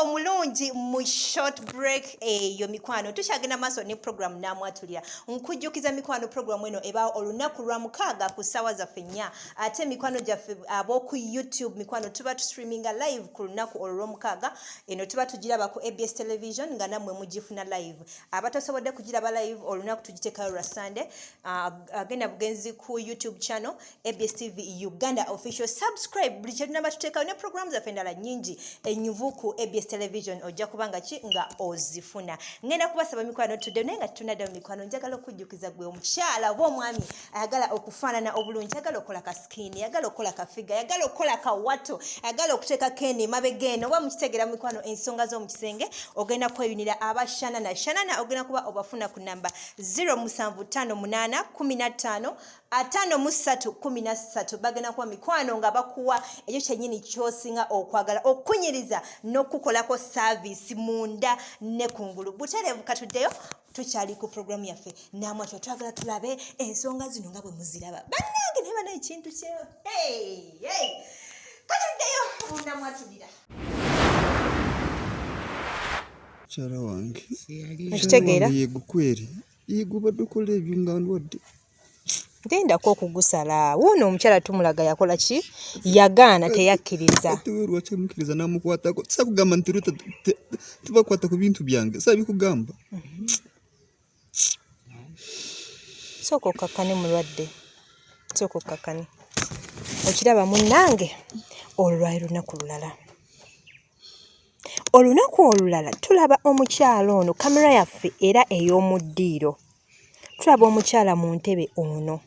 Omulungi mu short break eyo, mikwano, tukyagenda maaso ne program Namwatulira. Nkujjukiza mikwano, program eno ebaawo olunaku lwa mukaaga ku ssaawa zaffe 4. Ate mikwano gyaffe ab'oku YouTube, mikwano, tuba tustreaminga live ku lunaku olwo lw'omukaaga. Eno tuba tugiraba ku ABS Television nga nammwe mugifuna live. Abatasobodde kugiraba live, olunaku tugiteekayo lwa Sunday. Agenda bugenzi ku YouTube channel ABS TV Uganda Official, subscribe. Buli kyetunaba tuteekayo ne program zaffe endala nyingi enyuvu ku ABS Television, ojja kuba nga ki nga ozifuna. Ngenda kubasaba mikwano tudde, naye nga tutunaddamu mikwano, njagala okujjukiza gwe omukyala oba omwami ayagala okufaanana obulungi, ayagala okukola ka skin, ayagala okukola ka figure, ayagala okukola kawato, ayagala okuteeka keni emabega eno, oba mukitegeera mikwano, ensonga z'omu kisenge, ogenda kweyunira aba Shanana. Shanana ogenda kuba obafuna ku namba 0758 15 53 13. Bagenda kuba mikwano nga bakuwa ekyo kyennyini kyosinga okwagala, okunyiriza n'okukolako service munda ne kungulu butereevu. Katuddeyo, tukyali ku programu yaffe Namwatulira. Twagala tulabe ensonga zino nga bwe muziraba bannange, naye bana ekintu kye. Hey, hey. Katuddeyo Namwatulira. Mukyala wange. Okitegeera? Yegukweri yegubadde okola ebyo nga ndwadde. Gendako okugusala. Wuuno omukyala tumulaga yakola ki? Yagaana, teyakkiriza. Ate we lwaki amukkiriza n'amukwatako? Sakugamba nti Ruta tebakwata ku bintu byange, sabikugamba. Sooka okkakkane mulwadde, sooka okkakkane. Okiraba munnange, olwo lwali lunaku lulala. Olunaku olulala tulaba omukyala ono, kamera yaffe era ey'omu ddiiro, tulaba omukyala mu ntebe ono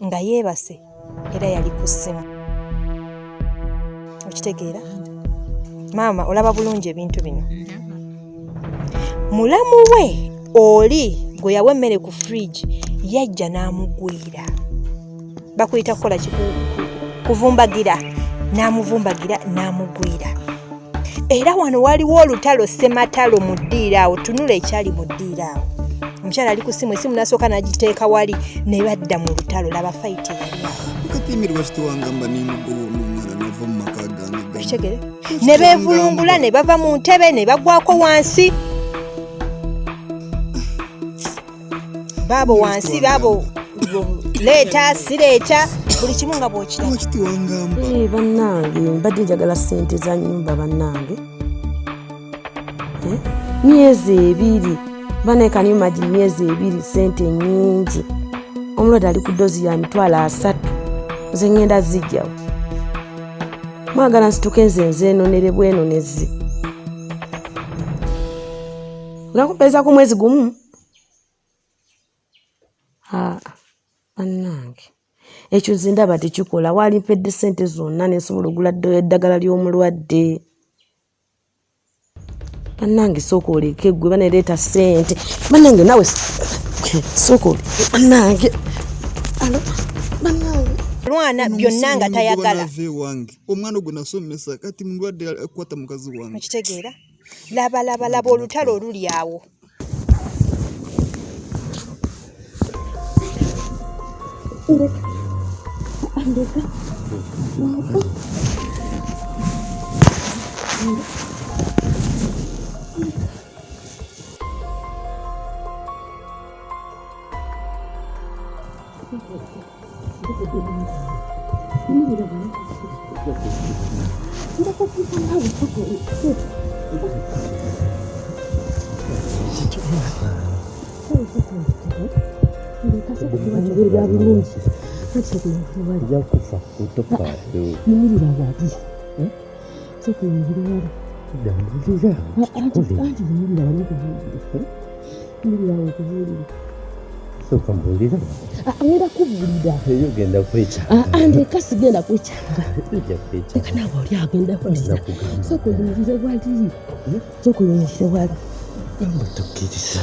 nga yeebase era yali ku ssimu. Okitegeera maama, olaba bulungi ebintu bino. Mulamu we oli gwe yawa emmere ku fridge yajja n'amugwira, bakuyita kukola ki? Kuvumbagira. N'amuvumbagira n'amugwira. Era wano waliwo olutalo ssematalo mu ddiiro awo. Tunula ekyali mu ddiiro awo. Omukyala ali ku ssimu, esimu n'asooka n'agiteeka wali, ne badda mu lutalo. Laba fight eyali awo. Kati Emiri, lwaki tewangamba nemugoba omwana nava mu maka gange? Okitegere, ne beevulungula ne bava mu ntebe ne bagwako wansi, baabo wansi, baabo leeta sireeta, buli kimu nga bw'okiraba. Lwaki tewangamba? Eh, bannange, mbadde njagala ssente za nnyumba bannange. Eh, myezi 2 bane, can you imagine, myezi 2, ssente nnyingi. Omulwadde ali ku dose ya 300,000, nze ŋŋenda zijjawo? Mwagala nsituke nze nzeenonere bwenonezi nga kumpeeza ku mwezi gumu? Aa, bannange, ekyo nze ndaba tekikola. Waali mpedde ssente zonna nensobola ogula eddagala ly'omulwadde. Bannange, sooka oleke gwe banereeta ssente. Bannange, naawe sooka oleke bannange. Alo, bannange. Lwana byonna nga tayagala. Nava ewange, omwana ogwo nasomesa, kati mulwadde, akwata mukazi wange. Okitegeera? Laba, laba, laba olutalo oluli awo. Ndeka. Ndeka bulungi. Ojja kufa, tofaayo. Yimirira wali, sooka oyimirire wali. Dambulira. Anti yimirira wali nkubuulire, yimirira awo nkubuulire. Sooka mbuulira. Ngenda kubuulira. Eyo ogenda kwekyanga. Ndeka, sigenda kwekyanga. Ojja kwekyanga. Leka naawe, oli agenda kuwulira. Nakugamba. Sooka oyimirire wali, sooka oyimirire wali. Gamba tokkiriza.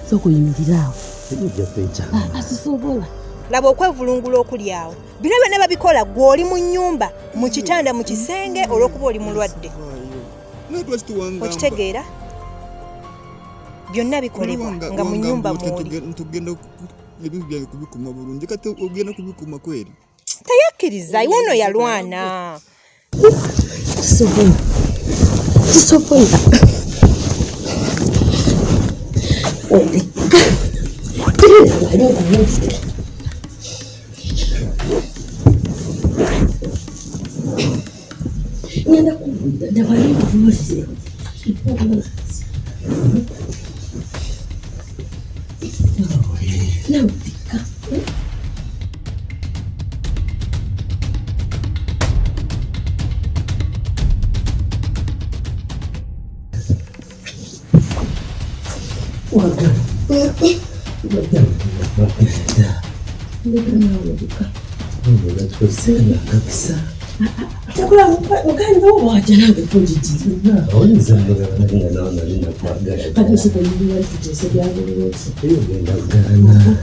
Sooka oyimirire awo. Eyo ojja kwekyanga. Asisobola. Laba okwevulungula okuli awo. Bino byonna babikola gwe oli mu nnyumba, mu kitanda, mu kisenge, olw'okuba oli mulwadde. Naye lwaki tewangamba? Okitegeera, byonna bikolebwa nga mu nnyumba mwoli. Ntugenda ebintu byange kubikuuma bulungi, kati ogenda kubikuuma kweri? Teyakkiriza, iwe ono yalwana. Sobola. Sisobola. Wendeka. Terera wali nkubuulire. Ngenda kubuulira ddala nkubuulire. Nawe leka. Chakula muganda wo wajja nange kunjijira. Oyinza mbagala nga nawe nali nakwagala. Kati osooka tuteese bya bulungi. Ogenda kugaana.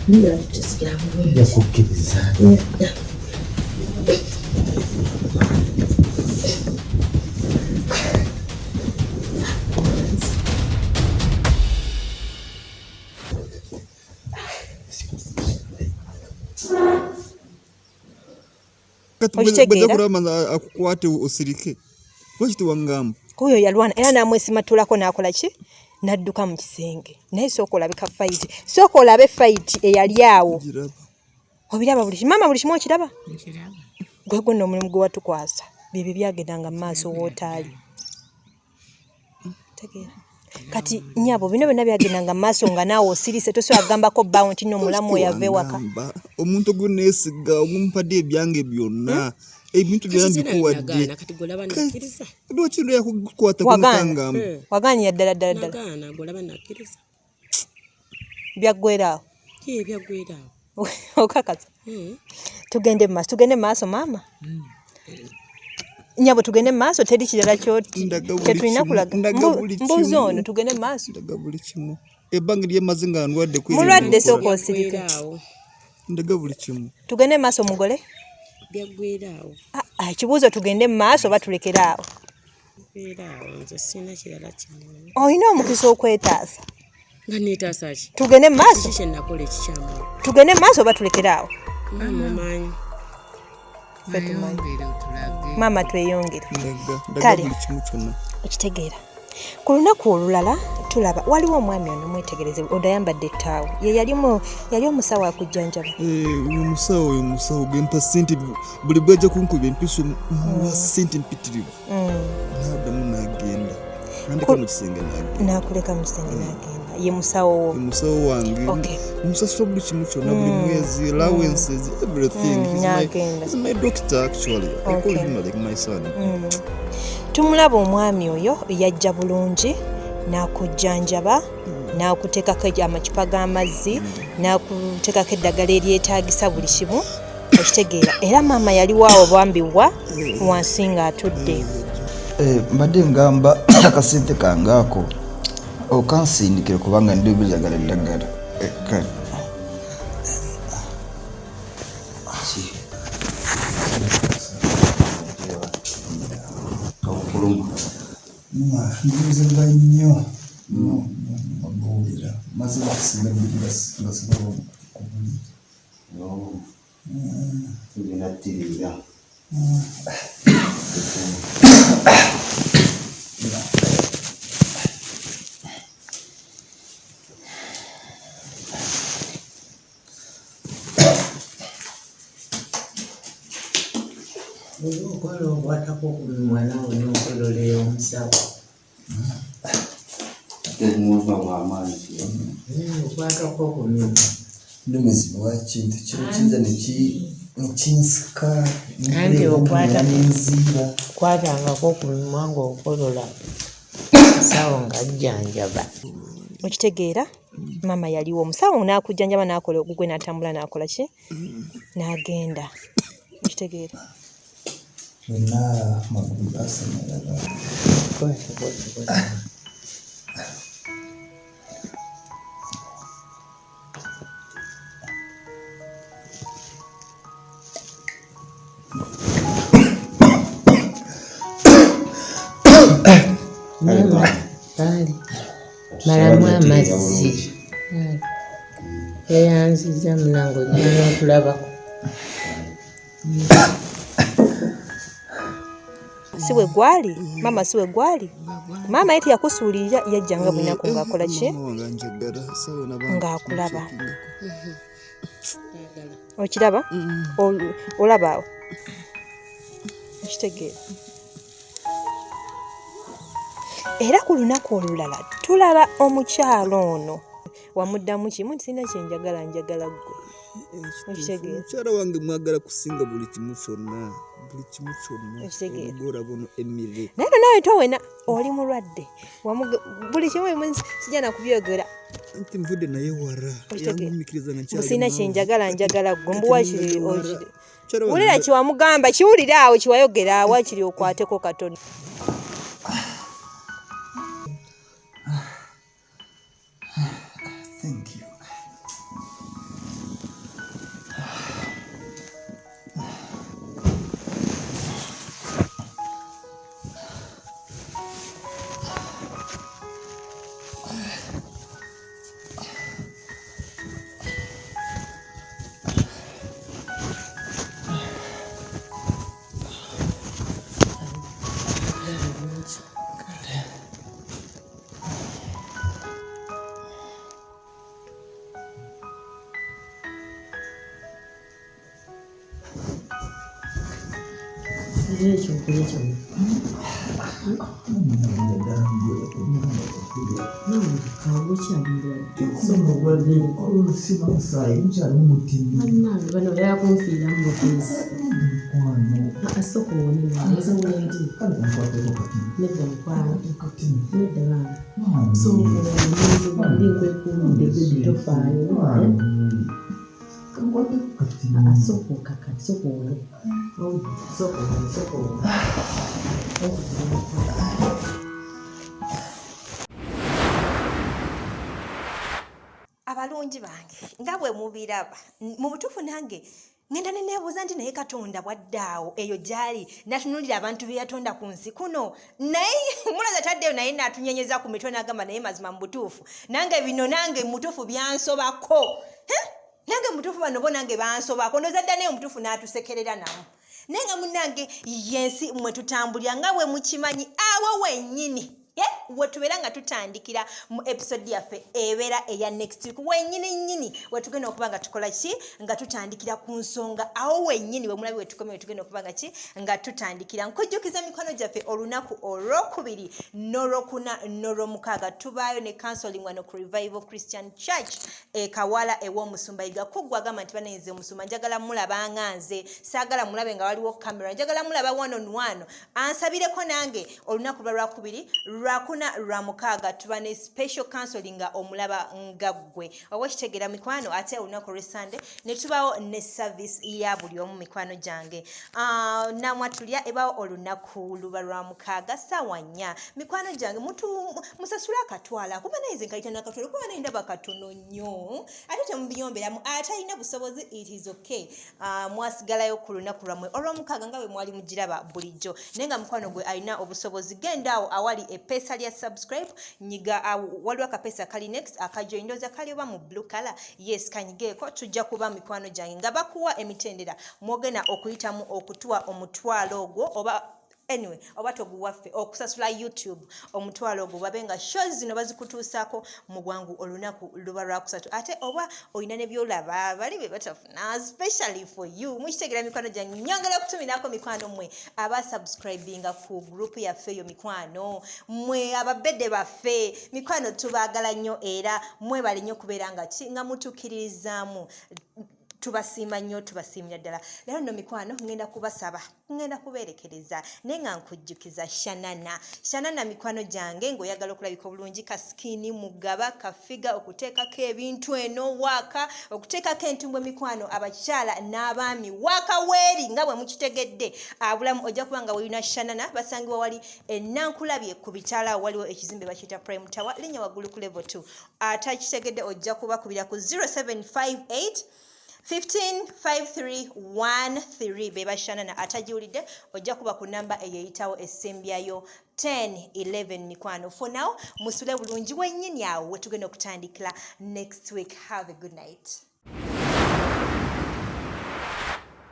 Nira tuteese bya bulungi. Nja kukkiriza. Kati Okitegeera? bw'ajja kulaba akukwate osirike, lwaki tewangamba? Oyo yalwana era n'amwesimatulako n'akola ki? N'adduka mu kisenge. Naye sooka olabe ka fayiti, sooka olabe fayiti eyali awo. Giraba. Obiraba buli kimu, maama buli kimu okiraba? Gwe gwonna omulimu gwe watukwasa byebyo byagendanga mu maaso w'otaali. Tegeera. Kati nnyabo bino byonna byagendanga mu maaso nga naawe osirise tosobola kugambako bbaawo nti nno omulamu oyo ava ewaka. Tewangamba. Omuntu gwe neesiga ogumpadde ebyange byonna, ebintu byonna mbikuwadde. Nagaana kati golaba nakkiriza. Lwaki ndo yakukwata Wagaana. kunotangamba? Wagaanira ddala ddala ddala. Nagaana golaba nakkiriza. Byaggwera awo. Ye byaggwera awo. Okakasa. Tugende mu maaso, tugende mu maaso maama. Nnyabo tugende mu maaso teri kirala Ndaga buli kyetulina kimu, kulaga. ndaga buli Mbuuza kimu. ono tugende mu maaso. Ndaga buli kimu. Ebbanga lyemaze nga ndwadde kweri Mulwadde nkola. sooka osirike. Byaggwera awo. Ndaga buli kimu. Tugende mu maaso mugole. Byaggwera awo. Ah, ah, ekibuuzo tugende mu maaso oba tulekere awo? Byaggwera awo nze sirina kirala kyemanyi. Olina omukisa okwetaasa. Nga neetaasa ki? Tugende mu maaso. Kiki kye nakola ekikyamu? Tugende mu maaso oba tulekere awo? Maama omanyi. Ffe tumanyi. Maama tweyongere. Ndaga, ndaga Kale. buli kimu kyonna. Okitegeera. Ku lunaku olulala tulaba waliwo omwami ono mwetegereze ono ayambadde ettaawo ye yali omusawo akujjanjaba. Oyo omusawo, oyo omusawo gwe mpa ssente buli bw'ajja kunkuba empiso muwa ssente mpitirivu. N'addamu n'agenda. Nandeka mu kisenge n'agenda. N'akuleka mu kisenge n'agenda. Ye musawo wo. Ye musawo wange. Okay. Musasula buli kimu kyonna buli mwezi, allowances, everything. N'agenda. He's my doctor actually. I call Okay. him like my son. Tumulaba omwami oyo yajja bulungi n'akujjanjaba n'akuteekako amacupa g'amazzi n'akuteekako eddagala eryetaagisa buli kimu okitegeera. Era maama yaliwo awo bambi wa wansi ng'atudde. Mbadde ngamba akasente kange ako okansindikire kubanga ndi bijagala eddagala. Kale. Ndumirizibwa nnyo nnyo nnyo mbuulira. Maze okusinga bbiri nga sisobola kubuulira. Tugenda ttiriira. Oba okola okwatako ku mimwa naawe n'okolola omusawo. Ate omuwava w'amaanyi. Okwatako ku mimwa. Ndumizibwa kintu kino kiyinza nekinsika Anti okwata nenziira. Kwatangako ku mimwa ng'okolola omusawo ng'ajjanjaba. Okitegeera maama yaliwo omusawo n'akujjanjaba n'akola ogugwe n'atambula n'akola ki? N'agenda. Okitegeera. Byonna amagulu gaasanyalala. Maama baali malamu amazzi. Yayanzizza munange ojja n'otulabako. Si we gwali maama, si we gwali maama, ye teyakusuulirira, yajjanga buli naku ng'akola ki? Maama wange anjagala, sawa naba Ng'akulaba. Ayagala. Okiraba? Olaba awo, okitegeera? Era ku lunaku olulala tulaba omukyalo ono, wamuddamu kimu nti sirina kyenjagala, njagala ggwe. Okitegeera? Mukyala wange mwagala kusinga buli kimu kyonna, buli kimu kyonna. Okitegeera? Olugora buno emmere. Naye no naawe towena, oli mulwadde. Buli kimu sijja nakubyogera. Anti nvudde naye wara. Okitegeera? Yangumikiriza nga nkyali Mbu sirina mwavu. kyenjagala, njagala ggwe. Kati Mbu wakiri nvudde wara. Mukyala wange Wulira kiwamugamba, kiwulire awo kiwayogera, wakiri okwateko katono. Thank you. Sirina ekyokulya kyonna. Nawe okyali mulwadde. Olusiba musaayi mukyalimu mutini. Bannange bano bayala kunfiiramu bufiisi. Mukwano. Asooka owone nange, nze wendi. Kale kankwateko katini. Nedda mukwano. Katini. Nedda bambi. Sooka owone, nze wendi nkwekuumidde, baby tofaayo. Kankwateko katini. Asooka okakati, sooka owone. Sooka owone, sooka owone. Abalungi bange, nga bwe mubiraba, mu butuufu nange ngenda ne neebuuza nti naye Katonda bwaddaawo eyo gy'ali n'atunuulira abantu be yatonda ku nsi kuno, naye mulaza taddeyo, naye n'atunyenyeza ku mitwe n'agamba, naye mazima mu butuufu nange bino, nange mu butuufu byansobako. Heh? Nange mu butuufu bano bo nange bansobako. Ndowooza dda naye omutuufu n'atusekerera namu, naye nga munnange yensi mwe tutambulira nga bwe mukimanyi, awo wennyini we tubeera nga tutandikira mu episode yaffe ebeera eya next week, wennyini nnyini we tugenda okuba nga tukola ki, nga tutandikira ku nsonga awo wennyini we mulabi we tukomye, we tugenda okuba nga ki, nga tutandikira. Nkujjukiza mikwano gyaffe, olunaku olwokubiri n'olwokuna n'olwomukaaga tubaayo ne counseling wano ku Revival Christian Church e Kawala ew'omusumba Yiga Kuggwa. Agamba nti banayinza omusumba njagala mulaba nga nze saagala mulabe nga waliwo kamera, njagala mulaba one on one, ansabireko nange. Olunaku lwa lwakubiri, lwakuna, lwamukaaga tuba ne special counseling nga omulaba nga ggwe oba okitegeera mikwano. Ate olunaku olw'Esande ne tubaawo ne service ya buli omu mikwano gyange. Ah, namwatulya ebaawo olunaku luba lwa mukaaga ssaawa 4. Mikwano gyange, musasule akatwala, kuba naye nze nkayita nakatwala, kuba naye ndaba katono nnyo, ate temubiyomberamu. Ate alina busobozi, it is okay. Ah, mwasigalayo ku lunaku lwammwe olwomukaaga nga bwe mwali mugiraba bulijjo, naye nga mukwano gwe alina obusobozi, genda awo awali eppeesa lya subscribe, nyiga awo, waliwo akapeesa kali next akajoin, ndowooza kali oba mu blue color, yes, kanyigeeko. Tujja kuba mikwano gyange nga bakuwa emitendera mwogenda okuyitamu okutuwa omutwalo ogwo, oba anyway oba toguwaffe okusasula YouTube omutwalo ogwo, babe nga shows zino bazikutuusaako mu bwangu olunaku luba lwakusatu. Ate oba olina ne byolaba bali be batafuna, specially for you. Mukitegera mikwano gyange? Nyongera okutumirako mikwano mmwe abasubscribinga ku group yaffe eyo, mikwano mmwe ababedde baffe, mikwano tubaagala nnyo, era mwebale nnyo okubeera nga ki nga mutukkiririzaamu. Tubasiima nnyo, tubasiimira ddala. Leero nno mikwano ngenda kubasaba, ngenda kubeerekereza, naye nga nkujjukiza Shanana. Shanana mikwano gyange, ng'oyagala okulabika obulungi, ka skin mugaba kafiga, okuteekako ebintu eno waaka, okuteekako entumbwe, mikwano abakyala n'abaami, waaka weeri nga bwe mukitegedde abulamu, ojja kuba nga weerina Shanana. Basangibwa wali Enankulabye ku bitaala, awo waliwo ekizimbe bakiyita Prime Tower, linnya waggulu ku level 2. Atakitegedde ojja kubakubira ku 0758 155313, be Bashanana. Atagiwulidde ojja kuba ku namba eyo eyitawo essembyayo 10 11. Mikwano, for now musule bulungi, wennyini awo wetugenda okutandikira next week. Have a good night.